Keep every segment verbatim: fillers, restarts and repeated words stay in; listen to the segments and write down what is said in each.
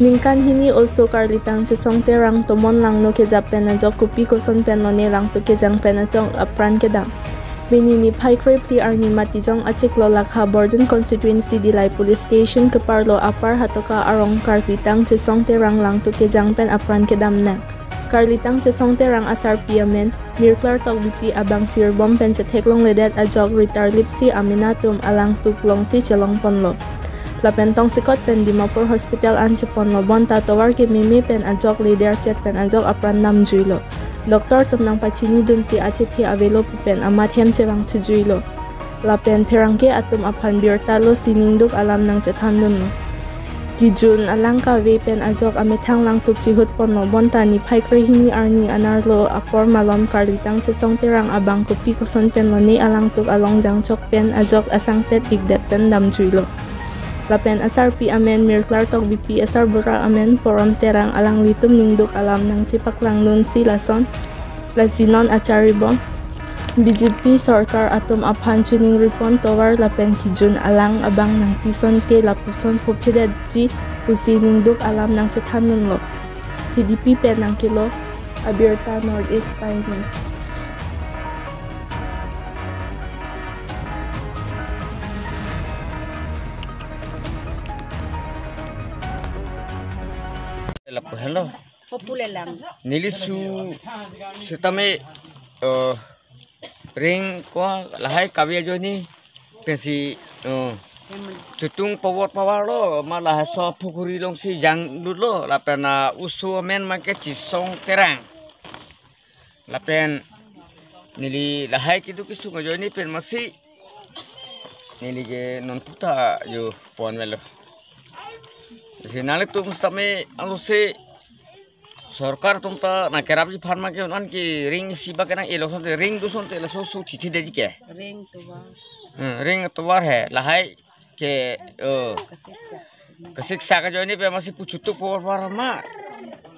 Ningkan hini oso Karlitang Chesong Terang tomon langno kejap pen ajok kopi koson pen lone langtuk kejang pen ajok apran kedam. Pini niphai krephli arni Matijong achiklo Lakha Borjan Constituency Dillai Police Station keparlo Upper Hatoka arong Karlitang Chesong Terang langtuk kejang pen apran kedam nang. Karlitang Chesong Terang asarpi amen Mirklar Tokbipi abang chirbom pen chetheklongledet ajok ritar lipsi amena atum alangtuk longsi chelongponlo. Lapen tongsekot pen Dimapur Hospital an cheponlo bonta tovar kememe pen ajok leder chet pen ajok apran damjuilo. Doctor atum nangpachinidunsi achethe avelo pu pen amat hem chevang thujuilo. Lapen pherangke atum aphan birta losi ningduk alam nangchethandunlo. Kijun alang kave pen ajok amethang langtuk chihutponlo bonta niphai krehini arni anerlo apor malom Karlitang Chesong Terang abang kopi koson pen lone alangtuk along jangchok pen ajok asangtet ikdet pen damjuilo. Lapen asarpi amen Mirklar Tokbipi asarbura amen Porom Terang alanglitum ningduk alam nangchepaklangdunsi lason. Lasi non achari bom B J P sorkar atum aphan chiningripon tovar lapen kijun alang abang nangpison te lapuson phophedetji pusi ningduk alam nangchethandunlo. Hidipi pen nangkelo abirta North East Pioneers. Lapu helo. Popular lang. Neli su sitame, eh, ring ko lahai kave ajoine pensi, eh, chutung pavot pavarlo ma lahai so pukhuri longsi janglutlo lapen, ah, oso amen abangke Chesong Terang. Lapen neli lahai keduk kesung ajoine pen masi neli ke non puta jo pon avelo. Si nanglitum sitame alose sorkar atum ta nangkerapji aphan abangke non ke ring isi abangke nang-elo asonte ring do asonte laso oso thithidetji ke. Ring tovar. Hmm, ring tovar he lahai ke, oh. Kasiksak. Kasiksak ajoine pen masi pu chutung pavot pavar ma.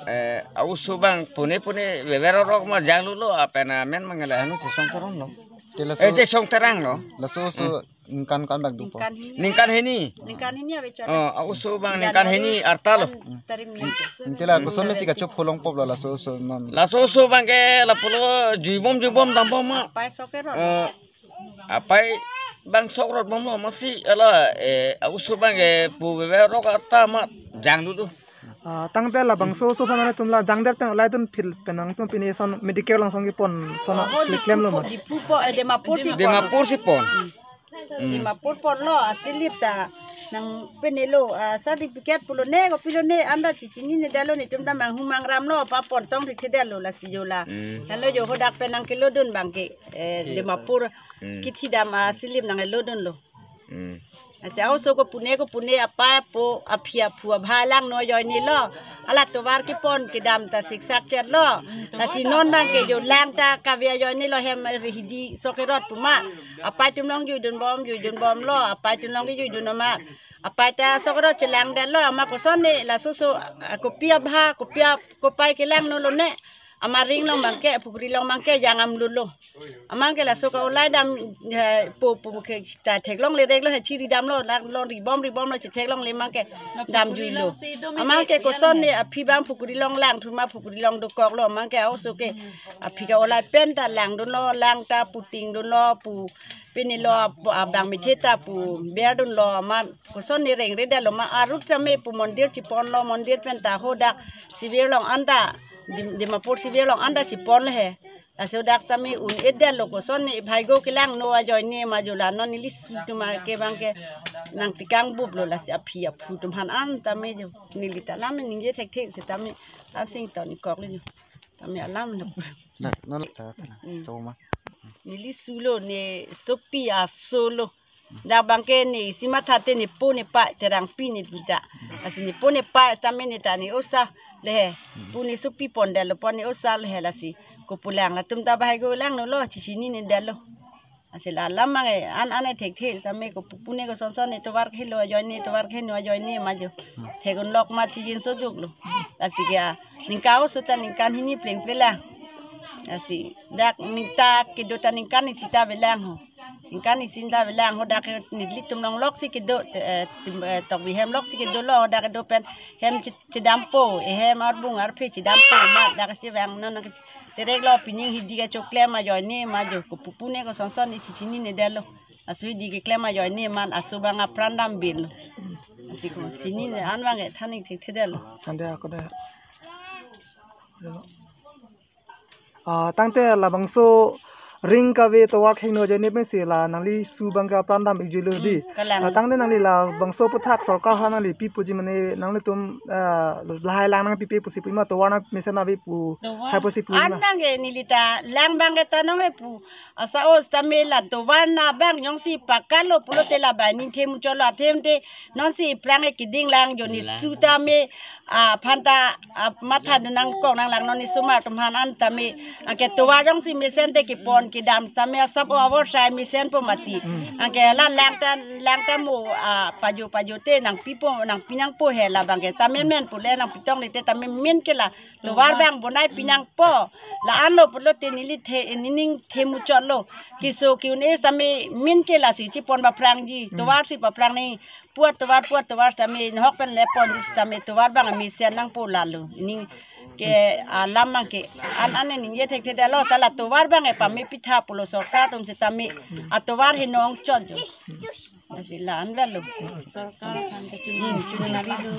Eh, oso abang pune pune vever rok ma janglutlo lapen amen abang lahai non Chesong Terang lo. Te laso, eh, Chesong Terang lo. Laso oso ningkan ko-an bak dopo? Ningkan hini. Ningkan hini. Ningkan hini ave chot. Oh, oso abang ningkan hini artalo. Tarim ni. Ante la koson mesi kachop holong poplo laso oso non? Laso oso abangke lapulo juibom juibom dambom ma. Apai sok kerot. Eh, apai abang sok rot bomlo masi ala, eh, oso abangke pu vever rok ata ma janglutlo. Ah, tangte labangso oso aphan atum la jangdet pen olai dun phil pen nangtum pini son Medicare langsong kepon son klemlo ma? Diphu po, eh, Dimapur si pon. Dimapur si pon. Hmm. Dimapur ponlo, asilip ta nangpinelo, ah, certificate pulo ne, kopi lo ne, anta chechinine detlo, netum ta manghu mangramlo, pa pon tong thithidetlo lasi jo la. Hmm. Lalu jo hadak pen nangkelodun abangke, eh, Dimapur, hmm, kethidam asilip nanglodunlo. Hmm. Lasi oso ko pune ko pune apai apo aphi aphu abha langno ajoinelo. Ala tovar kepon kedam ta siksak chetlo. Lasi non abangke jo lang ta kave ajoinelo hem rihidi sok kerot pu ma. Apai atum along juidun bom, juidun bomlo. Apai atum along juidun amat. Apai ta sok kerot chelangdetlo amat koson ne laso oso, ah, kopi abha, kopi ap-, kopai kelangno lone. Amat ring along abangke, pukhuri along abangke jang amlulo. Amat ke laso ka-olai dam, eh, po, po ke ta theklongledetlo he chiri damlo, lang long ribom ribomlo chetheklongle amat ke damjuilo. Amat ke koson ne aphi abang pukhuri along langthu ma pukhuri along dokoklo amat ke oso ke aphi ka-olai pen ta langdunlo, lang ta putingdunlo, pu pinelo ap-, abang mithe ta pu berdunlo amat koson ne rengredetlo ma arut kame pu mondir cheponlo mondir pen ta hadak civil along anta Dim-, Dimapur civil along anta cheponlo he. Laso dak tame un-edetlo koson ne bhaigo kelangno ajoine ma jo la non neli su atum ke abangke nangtekang buplo lasi aphi aphu atum aphan an tame jo neli ta alam ningje thekthe sitame asing ton koklo jo. Tame alam lo. Na, non ta, ta, ta, Hmm. Toma. Neli sulo ne sopi asolo. Dak abangke ne isi matha te ne po ne pa Terangpi ne dita. Lasi ne po ne pa tame ne ta ne osa le he. Pu ne sopi pondetlo pon ne osa le he lasi. Kopulang latum ta bhaigo langno lo chechinine detlo. Lasi la alam abang an an thekthe tame kopu pune koson son ne tovar khelo ajoine tovar kheno ajoine ma jo. Thek-un lok ma chijin sojoklo. Lasi ke a ningkan oso ta ningkan hini plengple lang. Lasi dak ningta kedo ta ningkan isi ta avelang ho. Ningkan isi ta avelang, hadak ke nelitum longlok si kedo, eh, tim-, eh, tokbi hem lok si kedo lo, hadak kedo pen hem chi-, chedampo, eh, hem arbung arphe chedampo, mat dak chevang non nang terek lo, pining hidi kechoklem ajoine ma jo, kopupu ne kosonson ne chichinine detlo. Laso hidi keklem ajoine man laso abang apran dambilo. Lasi ko chinine an abang ke than ik thekthedetlo. Than det ako det. Ah, tangte labangso ring kave tovar khengno ajoine pensi la nangli su abang ke apran dam ikjuilo dei. Hmm, kalang. Ah, tangte nangli labangso aphuthak sorkar aphan nangli pi puji mane nanglitum, ah, lahai lang nangpipe pusi pima tovar nangmesen ave pu. Tovar hai pusi pima. An abang ke neli ta lang abang ke ta nong-e pu. Asa o sitame la tovar na abang jongsi pakalo pulote la ba ning themu cholo athe te nonsi aphrang ke keding lang joni. Lang. Sutame, ah, aphan ta, ah, matha dun nangkok nanglang non isomar atum aphan an tame, ah, ke tovar jongsi mesen te kepon kedam tame asap o awor sai mesenpo mati. Hmm. Anke la lang ta, lang ta mo, ah, pajo pajo te nangpipo, nangpi nangpo he labang ke. Tame men pule nangpi tong ni te tame men ke la tovar abang bonai pi nangpo. La-anlo pulote neli the, nening themu chotlo. Keso ke-un-e tame men ke lasi chepon paphrangji. Hmm. Tovar si paphrang ni. Puat tovar, puat tovar tame nahok pen lepon di sitame tovar abang mesen nangpo lalo. Ning ke alam abang ke an an ningje thekthedetlo, ta la tovar abang e pame pitha pulo sorkar atum sitame atovar heno ongchot jo. Lasi la-an avelo. Sorkar aphan kachini. Hmm.